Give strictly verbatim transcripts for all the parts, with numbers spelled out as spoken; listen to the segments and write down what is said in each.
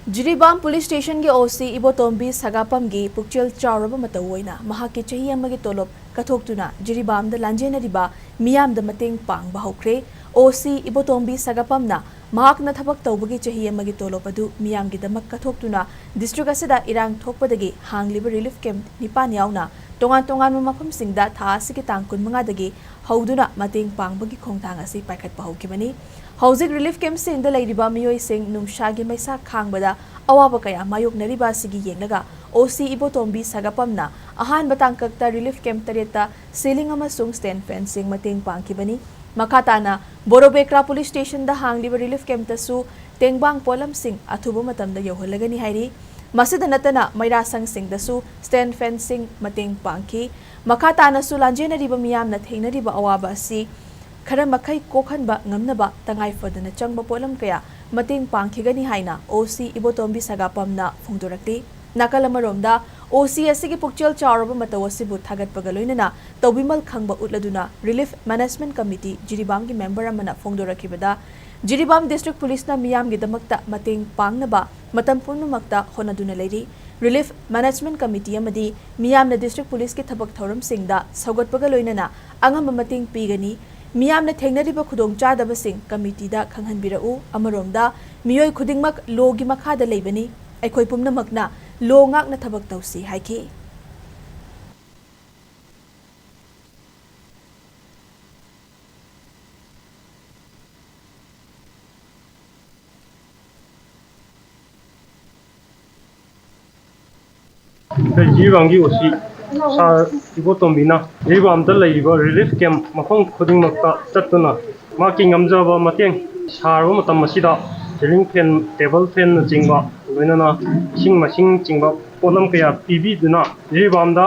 Jiribam police ꯁ꯭ꯇꯦꯁꯟꯒꯤ ꯑꯣ ꯁꯤ ꯏꯕꯣꯇꯣꯝꯕꯤ ꯁꯥꯒꯥꯄꯝꯒꯤ ꯄꯨꯛꯆꯦꯜ ꯆꯥꯎꯔꯕ ꯃꯇꯧ ꯑꯣꯏꯅ ꯃꯍꯥꯛꯀꯤ ꯆꯍꯤ ꯑꯃꯒꯤ ꯇꯣꯂꯣꯞ ꯀꯠꯊꯣꯛꯇꯨꯅ ꯖꯤꯔꯤꯕꯥꯝꯗ ꯂꯥꯟꯖꯦꯟꯅꯔꯤꯕ ꯃꯤꯌꯥꯝꯗ ꯃꯇꯦꯡ ꯄꯥꯡꯕ ꯍꯧꯈ꯭ꯔꯦ꯫ ꯑꯣ ꯁꯤ ꯏꯕꯣꯇꯣꯝꯕꯤ ꯁꯥꯒꯥꯄꯝꯅ ꯃꯍꯥꯛꯅ ꯊꯕꯛ ꯇꯧꯕꯒꯤ ꯆꯍꯤ ꯑꯃꯒꯤ ꯇꯣꯂꯣꯞ ꯑꯗꯨ ꯃꯤꯌꯥꯝꯒꯤꯗꯃꯛ ꯀꯠꯊꯣꯛꯇꯨꯅ ꯗꯤꯁꯇ꯭ꯔꯤꯛ ꯑꯁꯤꯗ ꯏꯔꯥꯡ ꯊꯣꯛꯄꯗꯒꯤ ꯍꯥꯡꯂꯤꯕ ꯔꯤꯂꯤꯐ ꯀꯦꯝꯞ ꯅꯤꯄꯥꯟ ꯌꯥꯎꯅ ꯇꯣꯉꯥꯟ ꯇꯣꯉꯥꯟꯕ ꯃꯐꯝꯁꯤꯡꯗ ꯊꯥ ꯑꯁꯤꯒꯤ ꯇꯥꯡ ꯀꯨꯟꯃꯉꯥꯗꯒꯤ ꯍꯧꯗꯨꯅ ꯃꯇꯦꯡ ꯄꯥꯡꯕꯒꯤ ꯈꯣꯡꯊꯥꯡ ꯑꯁꯤ ꯄꯥꯏꯈꯠꯄ ꯍꯧꯈꯤꯕꯅꯤ꯫ ꯍꯧꯖꯤꯛ ꯔꯤꯂꯤꯐ ꯀꯦꯝꯞꯁꯤꯡꯗ ꯂꯩꯔꯤꯕ ꯃꯤꯑꯣꯏꯁꯤꯡ ꯅꯨꯡꯁꯥꯒꯤ ꯃꯩꯁꯥ ꯈꯥꯡꯕꯗ ꯑꯋꯥꯕ ꯀꯌꯥ ꯃꯥꯌꯣꯛꯅꯔꯤꯕ ꯑꯁꯤꯒꯤ ꯌꯦꯡꯂꯒ ꯑꯣ ꯁꯤ ꯏꯕꯣꯇꯣꯝꯕꯤ ꯁꯥꯒꯥꯄꯝꯅ ꯑꯍꯥꯟꯕ ꯇꯥꯡꯀꯛꯇ ꯔꯤꯂꯤꯐ ꯀꯦꯝꯞ ꯇꯔꯦꯠꯇ ꯁꯤꯂꯤꯡ ꯑꯃꯁꯨꯡ ꯁ꯭ꯇꯦꯟ ꯐꯦꯟꯁꯤꯡ ꯃꯇꯦꯡ ꯄꯥꯡꯈꯤꯕꯅꯤ꯫ ꯃꯈꯥ ꯇꯥꯅ ꯕꯣꯔꯣꯕꯦꯀ꯭ꯔꯥ ꯄꯨꯂꯤꯁ ꯁ꯭ꯇꯦꯁꯟꯗ ꯍꯥꯡꯂꯤꯕ ꯔꯤꯂꯤꯐ ꯀꯦꯝꯞꯇꯁꯨ ꯇꯦꯡꯕꯥꯡ ꯄꯣꯠꯂꯝꯁꯤꯡ ꯑꯊꯨꯕ ꯃꯇꯝꯗ ꯌꯧꯍꯜꯂꯒꯅꯤ ꯍꯥꯏꯔꯤ꯫ ꯃꯁꯤꯗ ꯅꯠꯇꯅ ꯃꯩꯔꯥ ꯁꯪꯁꯤꯡꯗꯁꯨ ꯁ꯭ꯇꯦꯟ ꯐꯦꯟꯁꯤꯡ ꯃꯇꯦꯡ ꯄꯥꯡꯈꯤ꯫ ꯃꯈꯥ ꯇꯥꯅꯁꯨ ꯂꯥꯟꯖꯦꯟꯅꯔꯤꯕ ꯃꯤꯌꯥꯝꯅ ꯊꯦꯡꯅꯔꯤꯕ ꯑꯋꯥꯕ ꯑꯁꯤ ꯈꯔ ꯃꯈꯩ ꯀꯣꯛꯍꯟꯕ ꯉꯝꯅꯕ ꯇꯉꯥꯏ ꯐꯗꯅ ꯆꯪꯕ ꯄꯣꯠꯂꯝ ꯀꯌꯥ ꯃꯇꯦꯡ ꯄꯥꯡꯈꯤꯒꯅꯤ ꯍꯥꯏꯅ ꯑꯣ ꯁꯤ ꯏꯕꯣꯇꯣꯝꯕꯤ ꯁꯥꯒꯥꯄꯝꯅ ꯐꯣꯡꯗꯣꯔꯛꯂꯤ꯫ ꯅꯥꯀꯜ ꯑꯃꯔꯣꯝꯗ, ꯑꯣ ꯁꯤ ꯑꯁꯤꯒꯤ ꯄꯨꯛꯆꯦꯜ ꯆꯥꯎꯔꯕ ꯃꯇꯧ ꯑꯁꯤꯕꯨ ꯊꯥꯒꯠꯄꯒ ꯂꯣꯏꯅꯅ ꯇꯧꯕꯤꯃꯜ ꯈꯪꯕ ꯎꯠꯂꯗꯨꯅ ꯔꯤꯂꯤꯐ ꯃꯦꯅꯦꯖꯃꯦꯟꯠ ꯀꯃꯤꯇꯤ ꯖꯤꯔꯤꯕꯥꯝꯒꯤ ꯃꯦꯝꯕꯔ ꯑꯃꯅ ꯐꯣꯡꯗꯣꯔꯛꯈꯤꯕꯗ, ꯖꯤꯔꯤꯕꯥꯝ ꯗꯤꯁꯇ꯭ꯔꯤꯛ ꯄꯨꯂꯤꯁꯅ ꯃꯤꯌꯥꯝꯒꯤꯗꯃꯛꯇ ꯃꯇꯦꯡ ꯄꯥꯡꯅꯕ ꯃꯇꯝ ꯄꯨꯝꯅꯃꯛꯇ ꯍꯣꯠꯅꯗꯨꯅ ꯂꯩꯔꯤ꯫ ꯔꯤꯂꯤꯐ ꯃꯦꯅꯦꯖꯃꯦꯟꯠ ꯀꯃꯤꯇꯤ ꯑꯃꯗꯤ ꯃꯤꯌꯥꯝꯅ ꯗꯤꯁꯇ꯭ꯔꯤꯛ ꯄꯨꯂꯤꯁꯀꯤ ꯊꯕꯛ ꯊꯧꯔꯝꯁꯤꯡꯗ ꯁꯧꯒꯠꯄꯒ ꯂꯣꯏꯅꯅ ꯑꯉꯝꯕ ꯃꯇꯦꯡ ꯄꯤꯒꯅꯤ꯫ ꯃꯤꯌꯥꯝꯅ ꯊꯦꯡꯅꯔꯤꯕ ꯈꯨꯗꯣꯡꯆꯥꯗꯕꯁꯤꯡ ꯀꯃꯤꯇꯤꯗ ꯈꯪꯍꯟꯕꯤꯔꯛꯎ꯫ ꯑꯃꯔꯣꯝꯗ, ꯃꯤꯑꯣꯏ ꯈꯨꯗꯤꯡꯃꯛ ꯂꯣꯒꯤ ꯃꯈꯥꯗ ꯂꯩꯕꯅꯤ꯫ ꯑꯩꯈꯣꯏ ꯄꯨꯝꯅꯃꯛꯅ ꯂꯣ ꯉꯥꯛꯅ ꯊꯕꯛ ꯇꯧꯁꯤ ꯍꯥꯏꯈꯤ꯫ ꯑꯩꯈꯣꯏ ꯖꯤꯔꯤꯕꯥꯝꯒꯤ ꯑꯣ ꯁꯤ ꯁꯥꯔ ꯏꯕꯣꯇꯣꯝꯕꯤꯅ ꯖꯤꯔꯤꯕꯥꯝꯗ ꯂꯩꯔꯤꯕ ꯔꯤꯂꯤꯐ ꯀꯦꯝꯞ ꯃꯐꯝ ꯈꯨꯗꯤꯡꯃꯛꯇ ꯆꯠꯇꯨꯅ ꯃꯍꯥꯛꯀꯤ ꯉꯝꯖꯕ ꯃꯇꯦꯡ, ꯁꯥꯔꯕ ꯃꯇꯝ ꯑꯁꯤꯗ ꯁꯤꯂꯤꯡ ꯐꯦꯟ, ꯇꯦꯕꯜ ꯐꯦꯟꯅꯆꯤꯡꯕ, ꯂꯣꯏꯅꯅ ꯏꯁꯤꯡ ꯃꯥꯏꯁꯤꯡꯆꯤꯡꯕ ꯄꯣꯠꯂꯝ ꯀꯌꯥ ꯄꯤꯕꯤꯗꯨꯅ ꯖꯤꯔꯤꯕꯥꯝꯗ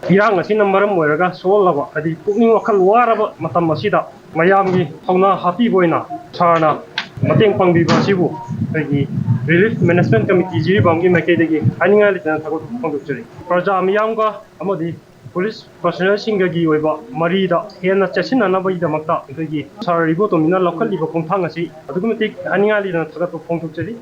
ꯏꯔꯥꯡ ꯑꯁꯤꯅ ꯃꯔꯝ ꯑꯣꯏꯔꯒ ꯁꯣꯜꯂꯕ, ꯍꯥꯏꯗꯤ ꯄꯨꯛꯅꯤꯡ ꯋꯥꯈꯜ ꯋꯥꯔꯕ ꯃꯇꯝ ꯑꯁꯤꯗ ꯃꯌꯥꯝꯒꯤ ꯊꯧꯅꯥ ꯍꯥꯞꯄꯤꯕ ꯑꯣꯏꯅ ꯁꯥꯔꯅ ꯃꯇꯦꯡ ꯄꯥꯡꯕꯤꯕ ꯑꯁꯤꯕꯨ ꯑꯩꯈꯣꯏꯒꯤ ꯔꯤꯂꯤꯐ ꯃꯦꯅꯦꯖꯃꯦꯟꯠ ꯀꯃꯤꯇꯤ ꯖꯤꯔꯤꯕꯥꯝꯒꯤ ꯃꯥꯏꯀꯩꯗꯒꯤ ꯍꯥꯏꯅꯤꯡꯉꯥꯏ ꯂꯩꯇꯅ ꯊꯥꯒꯠꯄ ꯐꯣꯡꯗꯣꯛꯆꯔꯤ꯫ ꯄ꯭ꯔꯖꯥ ꯃꯤꯌꯥꯝꯒ ꯑꯃꯗꯤ ꯄꯨꯂꯤꯁ ꯄꯔꯁꯣꯅꯦꯜꯁꯤꯡꯒꯒꯤ ꯑꯣꯏꯕ ꯃꯔꯤꯗ ꯍꯦꯟꯅ ꯆꯦꯠꯁꯤꯟꯅꯅꯕꯒꯤꯗꯃꯛꯇ ꯑꯩꯈꯣꯏꯒꯤ ꯁꯥꯔ ꯏꯕꯣꯇꯣꯝꯕꯤꯅ ꯂꯧꯈꯠꯂꯤꯕ ꯈꯣꯡꯊꯥꯡ ꯑꯁꯤ ꯑꯗꯨꯛꯀꯤ ꯃꯇꯤꯛ ꯍꯥꯏꯅꯤꯡꯉꯥꯏ ꯂꯩꯇꯅ ꯊꯥꯒꯠꯄ ꯐꯣꯡꯗꯣꯛꯆꯔꯤ꯫